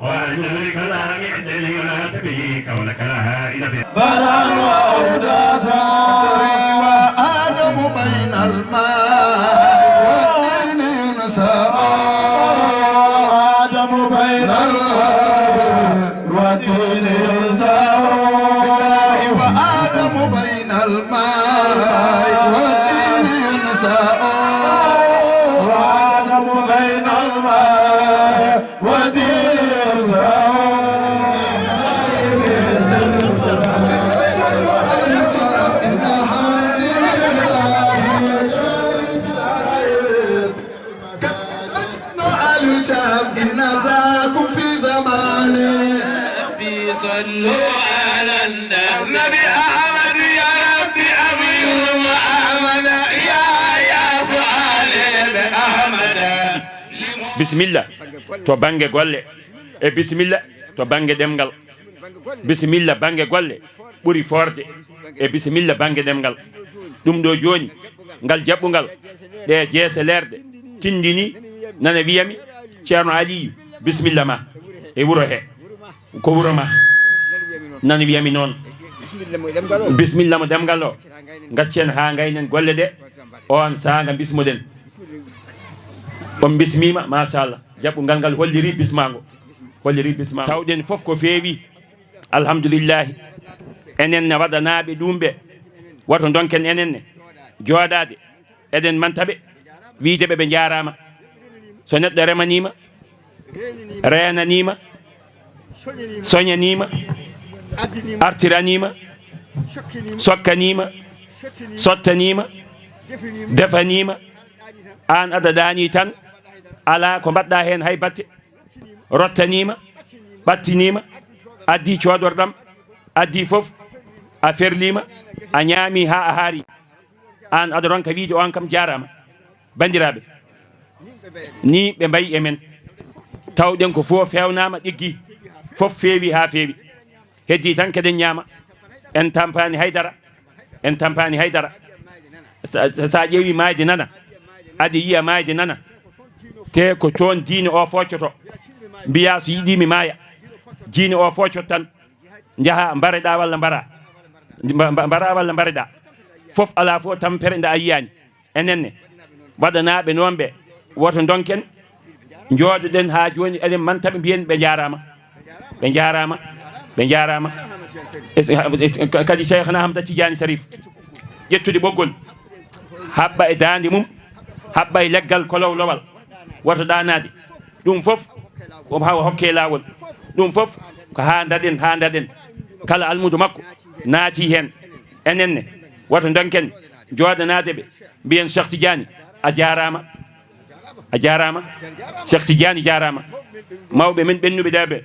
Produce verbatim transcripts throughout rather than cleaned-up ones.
وأنزل الكلام عندني ولا تبي كونك لها إلى بي. برا وأوداثا. وآدم بين الماء والدين ينسى. آدم بين الماء والدين ينسى. بالله وآدم بين الماء والدين ينسى. وآدم بين الماء ربي صلوا على النبي أحمد يا ربي أبيهم أحمد يا يا فعالي بأحمد. Bisimilla to bannge golle, e bisimilla to bannge ɗemngal. Bisimilla bannge golle ɓuri foorde, e bisimilla bannge ɗemngal. Ɗum ɗo jooni, ngal jaɓɓungal, ɗe jeese leerɗe, tinndini, nana wiyami, Ceerno Aliyu, bisimilla ma e wuro he. Ko wuro ma. Nana wiyami noon. Bisimilla mo ɗemngal o. Ngaccen haa ngaynen golle ɗe. Oon saanga bismoɗen. On bismiima, machallah. Jaɓɓungal ngal holliri bismaango. Holliri bismaango. Tawɗen fof ko feewi. Alhamdulillahi. Enen ne waɗanaaɓe ɗum ɓe. Woto ndonken enen ne. Jooɗaade. Eɗen manta ɓe. Wiyde ɓe ɓe njaaraama. So neɗɗo remaniima, reenaniima, soñaniima, artiraniima, sokkaniima, sottaniima, defaniima, aan aɗa ɗaanii tan, alaa ko mbaɗɗaa heen hay batte, rottaniima, ɓattiniima, addii coodorɗam, addii fof, a ferliima, a ñaamii haa a haari. Aan aɗa ronka wiyde on kam jaaraama. Banndiraaɓe, nii ɓe mbayi e men. Tawɗen ko fof feewnaama, ɗiggi, fof feewi haa feewi. Heddii tan keɗen ñaama. En tampaani hay dara. En tampaani hay dara. Sa, sa, sa ƴeewi maayde nana, aɗa yiya maayde nana. Te ko toon diine o foccoto. Mbiya so yiɗi mi maaya. Diine o foccoto tan. Njaha mbareɗa walla mbara. Mba, mba, mbara walla mbareɗa. Fof alaa fof tampere nde a yiyaani. Enen ne, waɗanaaɓe noon ɓe, woto ndonken, njooɗoɗen haa jooni, eɗen manta ɓe mbiyen ɓe njaaraama. Ɓe njaaraama. Ɓe njaaraama. Es-, es-, kadi Cheikhna Ahmad Tidiane Sharif, ƴettude ɓoggol, haɓɓa e daande mum, haɓɓa e leggal kolowlowal, woto ɗaanaade. Ɗum fof, ko haa o hokke laawol. Ɗum fof, ko haa ndaɗen, haa ndaɗen. Kala almuudo makko naati heen. Enen ne, woto ndonken jooɗanaade ɓe. Mbiyen Cheikh Tidiane, a jaaraama. A jaaraama. Cheikh Tidiane jaaraama. Mawɓe men ɓennuɓe ɗe ɓe,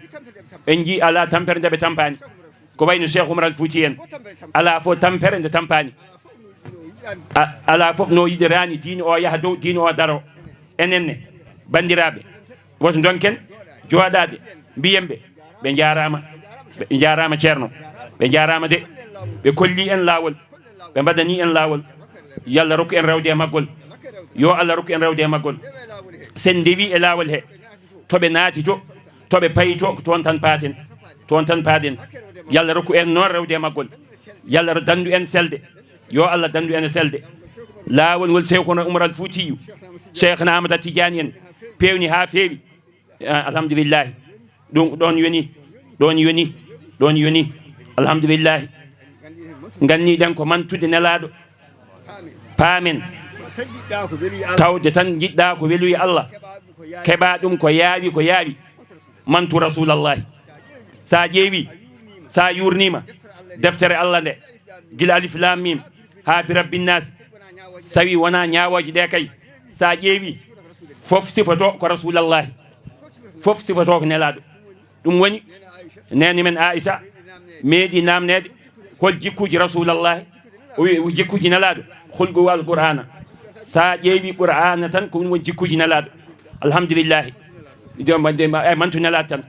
en njii alaa tampere nde ɓe tampaani. Ko wayno Cheikh Oumar Al Fouti en. Alaa fof tampere nde tampaani. A, alaa fof no yiɗiraani diine o yaha dow, diine o daro. Enen ne, banndiraaɓe, woto ndonken jooɗaade, mbiyen ɓe, ɓe njaaraama. Ɓe njaaraama, Ceerno. Ɓe njaaraama de. Ɓe kolli en laawol. Ɓe mbaɗani en laawol. Yo Allah rokku en rewde e maggol. Yo Allah rokku en rewde e maggol. Sen ndewi e laawol he, to ɓe naati to, to ɓe payi to, ko toon tan paaten. Toon tan paaten. Yo Allah rokku en noon rewde e maggol. Yo Allah dandu en selde. Yo Allah dandu en e selde. Laawol ngol Cheikhuna Oumar Al Foutiyou, Cheikhna Ahmada Tidiane en, peewni haa feewi. Ah, alhamdulillahi. Ɗum ɗoon yoni, ɗoon yoni, ɗoon yoni. Alhamdulillahi. Nganniɗen ko mantude nelaaɗo. Paamen. Tawde tan njiɗɗa ko weluya Allah. Keɓa ɗum ko yaawi, ko yaawi. Mantu Rasulallahi. Sa ƴeewi, sa yurniima deftere Allah nde, gila alif lam mim haa bi rabbin nas, sawi wona ñaawooje ɗe kay. Sa ƴeewi, fof sifoto ko Rasulallahi. Fof sifoto ko nelaaɗo. Ɗum woni, neene men Aisha meeɗi naamneede, hol jikkuuji Rasulallahi? O wi, o jikkuuji nelaaɗo, hulgu wal Qur'aana. Sa ƴeewi Qur'aana tan, ko ɗum woni jikkuuji nelaaɗo. Alhamdulillahi. Joom, e mantu nelaaɗo tan.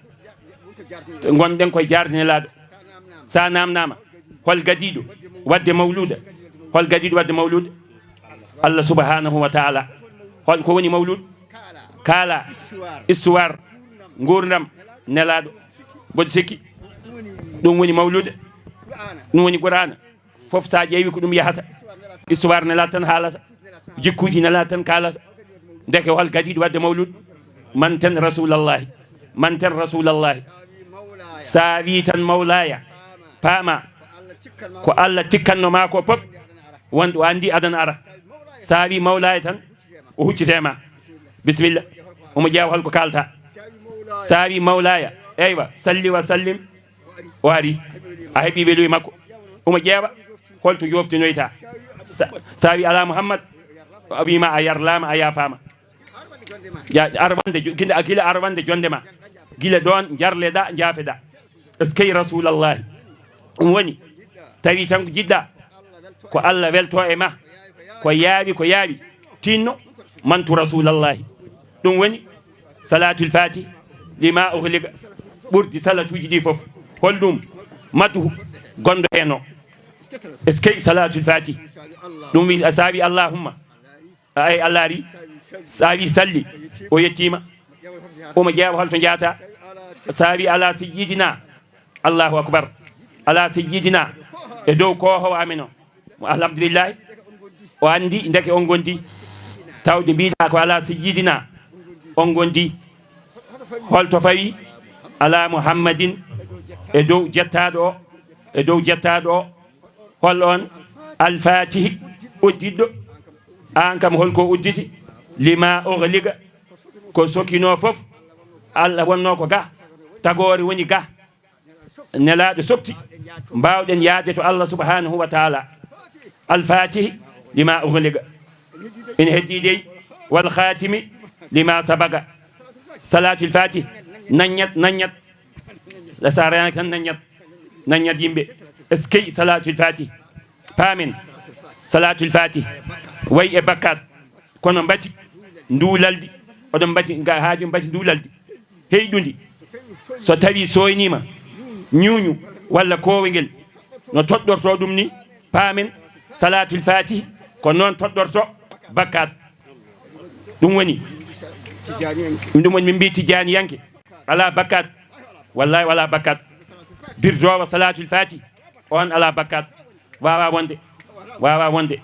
Ngonɗen koye jaarde nelaaɗo. Sa naamnaama, hol gadiiɗo waɗde mawluuda? Hol gadiiɗo waɗde mawluuda? Allah subhanahu wa taala. Hol ko woni mawluud? Kaala, histoire, nguurndam, Nelaaɗo. Mboɗo sikki ɗum woni mawluude, ɗum woni Quraana. Fof so a ƴeewi ko ɗum yahata. Histoire Nelaaɗo tan haalata, jikkuuji Nelaaɗo tan kaalata. Ndeke hol gadiiɗo waɗde mawluude? Manten Rasuulallahi, manten Rasuulallahi. So a wii tan Mawlaaya, paama ko Allah tikkanno maa ko pop, wonde o anndi adana ara. So a wii Mawlaaya tan, o huccitee ma. Bisimilla. Omo ƴeewa hol ko kaalta. So a wii Mawlaaya, eywa, salli wa sallim, o ari. A heɓi weluye makko. Omo ƴeewa hol to jooftinoyta. So a wii alaa Muhammad, o wii ma a yarlaama, a yaafaama. Arwande gila arwande jonde ma. Gila ɗoon njarleɗa, njaafeɗa. Eskey Rasuulallahi. Ɗum woni, tawi tan ko jiɗɗa, ko Allah welto e ma, ko yaawi, ko yaawi, tinno, mantu Rasuulallahi. Ɗum woni Salaatul Faatih, lima ughliqa, ɓurdi salatuuji ɗi fof. Hol ɗum? Matu gonɗo heen o. Eskey Salaatul Faatih. Ɗum wi a saawi Allahumma. Ay Allah ari, so a wii salli, o yettiima. Omo ƴeewa hol to njaata. So a wii alaa sayyidina, Allahu akbar, alaa sayyidina, e dow koohowo amen o, mo alhamdulillahi, o anndi ndeke on ngondi. Tawde mbiɗa ko alaa sayyidina, on ngondi. Hol to fawi? Alaa Muhammadin, e dow jettaaɗo o, e dow jettaaɗo o. Hol on? Alfaatihi, uddiɗɗo. Aan kam hol ko udditi? Lima ughliqa, ko sokinoo fof. Allah wonnoo ko ga, tagoore woni ga. Nelaaɗo sokti, mbaawɗen yahde to Allah subhanahu wa taala. Alfaatihi lima ughliqa. Ina heddii dey, wal khaatimi lima sabaqa. Salaatul Faatih, naññat, naññat. La sa reyaaki tan naññat, naññat yimɓe. Eskey Salaatul Faatih. Paamen Salaatul Faatih. Wayi e bakkaat. Kono mbati nduulaldi, oɗon mbati nga haaju mbati nduulaldi heyɗundi. So tawi sooyniima ñuuñu walla koowegel no toɗɗorto ɗum ni, paamen Salaatul Faatih ko noon toɗɗorto bakkaat. Ɗum woni, ɗum woni min mbii Tijjaaniyanke alaa bakkaat. Wallahi wala bakkaat. Birdoowo Salaatul Faatih, on alaa bakkaat. Waawaa wonde, waawaa wonde.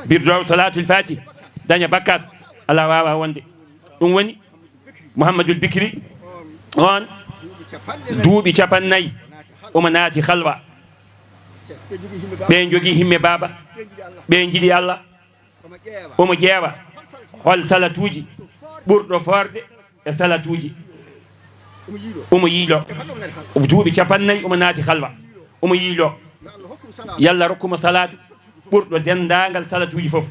Birdoowo Salaatul Faatih daña bakkaat, alaa waawaa wonde. Ɗum woni Muhammadul Bikri, on duuɓi capannay omo naati halwa. Ɓe njogii himme baaba, ɓe njiɗi Allah. Omo ƴeewa hol salatuuji ɓurɗo foorde e salatuuji. Omo yiilo duuɓi capannay omo naati halwa. Omo yiilo Yalla rokkumo salaatu ɓurɗo denndaangal salatuuji fof.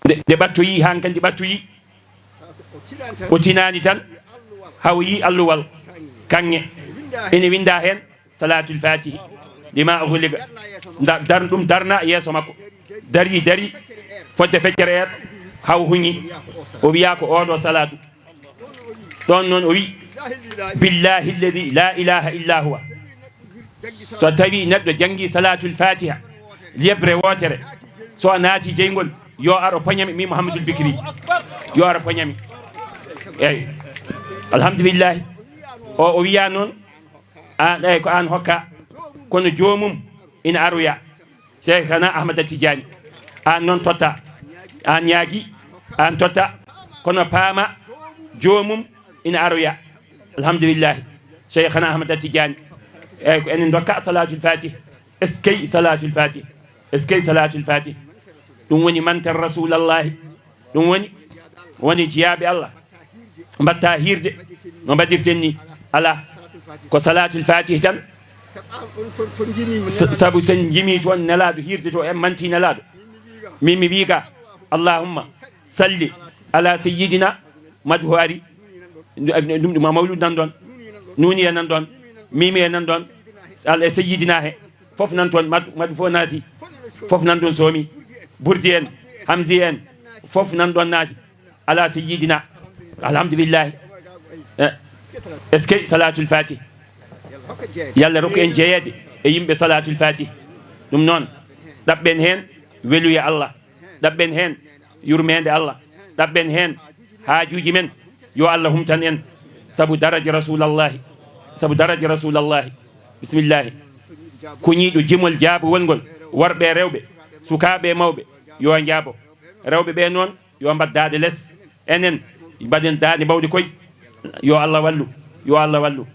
Nde, nde ɓattoyi, hankadi ɓattoyi, o tinaani tan, hawo yi alluwal kaŋŋe. Ene winnda heen Salaatul Faatihi, lima ughliqa. Nda-, dar-, ɗum darna yeeso makko. Dari, dari, fodde feccere en, haw huñi. O wiya ko oɗo salaatu. Ɗoon noon o wi, "Billahi alladhi la ilaha illa huwa." So tawi neɗɗo janngi Salaatul Faatiha, yeɓre wootere, so a naati jeyngol, yo ar o poñami, mi Mouhamadoul Bikri. Yo ar o poñami. Eeyi. Alhamdulillahi. O, o wiya noon, aan, eeyi, ko aan hokka, kono joomum ina aroya. Cheikhana Ahmada Tidiane, aan noon totta. Aan ñaagi, aan totta. Kono paama, joomum ina aroya. Alhamdulillahi. Cheikhana Ahmada Tidiane. Eeyi, ko enen ndokka Salaatul Faatih. Eskey Salaatul Faatih. Eskey Salaatul Faatih. Ɗum woni manten Rasulallahi. Ɗum woni, woni jiyaaɓe Allah. Mbatta hiirde no mbaɗirten ni. Alaa. Ko Salaatul Faatih tan. Sa-, sabu sen njimi toon Nelaaɗo hiirde to, en manti Nelaaɗo. Min mi wiiga, "Allahumma salli ala sayyidina." Madhu ari. Ɗum, ɗum, ɗum, mawluud nan ɗoon. Nuuniya nan ɗoon. Miimiya nan ɗoon. Al-, e sayyidina he. Fof nan toon. Madhu, madhu fof naati. Fof nan ɗoon soomi. Burdi en. Hamzi en. Fof nan ɗoon naati. Ala sayyidina. Alhamdulillahi. Eh, eskey Salaatul Faatih. Yalla rokku en jeyeede e yimɓe Salaatul Faatih. Ɗum noon, ɗaɓɓen heen weluya Allah. Ɗaɓɓen heen yurmeende Allah. Ɗaɓɓen heen haajuuji men. Yo Allah humtan en sabu daraja Rasulallahi, sabu daraja Rasulallahi. Bismillahi. Kuñiiɗo jimol jaabowol ngol, worɓe e rewɓe, sukaaɓe e mawɓe, yo njaabo. Rewɓe ɓe noon, yo mbaɗ daaɗe les. Enen, mbaɗen daaɗe mawɗe koy. Yo Allah wallu, yo Allah wallu.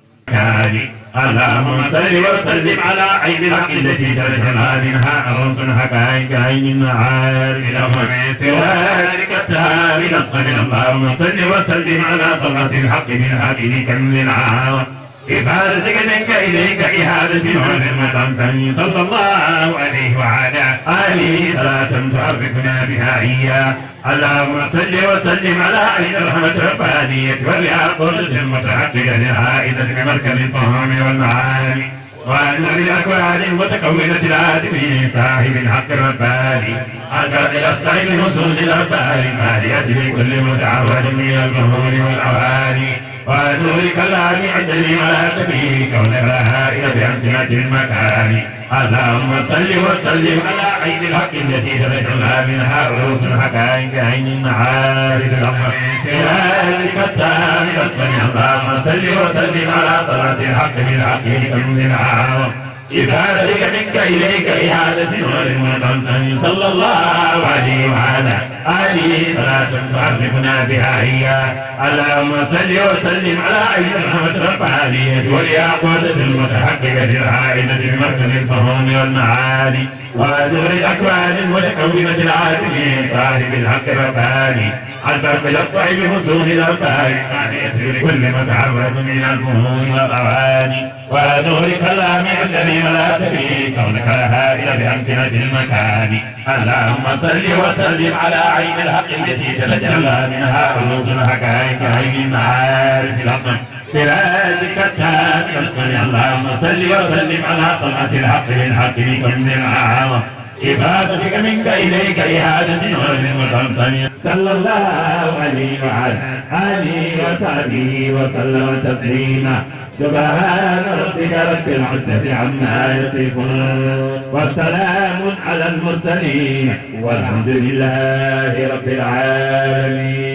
اللهم صل وسلم على عين الحق التي تتجلى منها الرسل حقائق عين النهار. اللهم صل وسلم على عين الحق التي تتجلى منها الرسل حقائق عين النهار. اللهم صل وسلم على طلعة الحق بالحق لكنز العالم. إفادتك منك إليك إهادة نور المطلسم صلى الله عليه وعلى آله صلاة تعرفنا بها إياه. اللهم صل وسلم على عين الرحمة الربانية والياقوتة المتحققة الحائطة بمركز الفهوم والمعاني. وعن نور الأكوان المتكونة الآدمي صاحب الحق الرباني. عن برق الأصبع بمسود الأرباب المالية لكل متعرض من البحور والأواني. ونور كلام عندني ولا تبي كونك الهائل بأمكنة المكان. اللهم صل وسلم على عين الحق التي تتجلى منها رؤوس الحقائق عين المعارف الأمر. سراجك التام أسلم. اللهم صل وسلم على طلعة الحق بالحق لكنز الأعظم. إفادتك منك إليك إهادة نور المطلسم صلى الله عليه وعلى آله صلاة تعرفنا بها إياه. اللهم صل وسلم على عين الرحمة الربانية والياقوتة المتحققة الحائطة بمركز الفهوم والمعاني ونور الأكوان المتكونة العالم صاحب الحق الرباني. البرق الأصبح بحصول الأرباب المانعة لكل متعرض من الفهوم والأواني. ونور كلام عندني ولا تبي كونك الهائل بأمكنة المكان. اللهم صل وسلم على عين الحق التي تتجلى منها رؤوس الحقائق عين المعارف الأقم. سراجك التام أسمن. اللهم صل وسلم على طلعة الحق بالحق لكل العام. إفادتك منك إليك إهادة نور المطلسم. صلى الله عليه وعلى آله وصحبه وسلم تسليما. سبحان ربك رب العزة عما يصفون. وسلام على المرسلين. والحمد لله رب العالمين.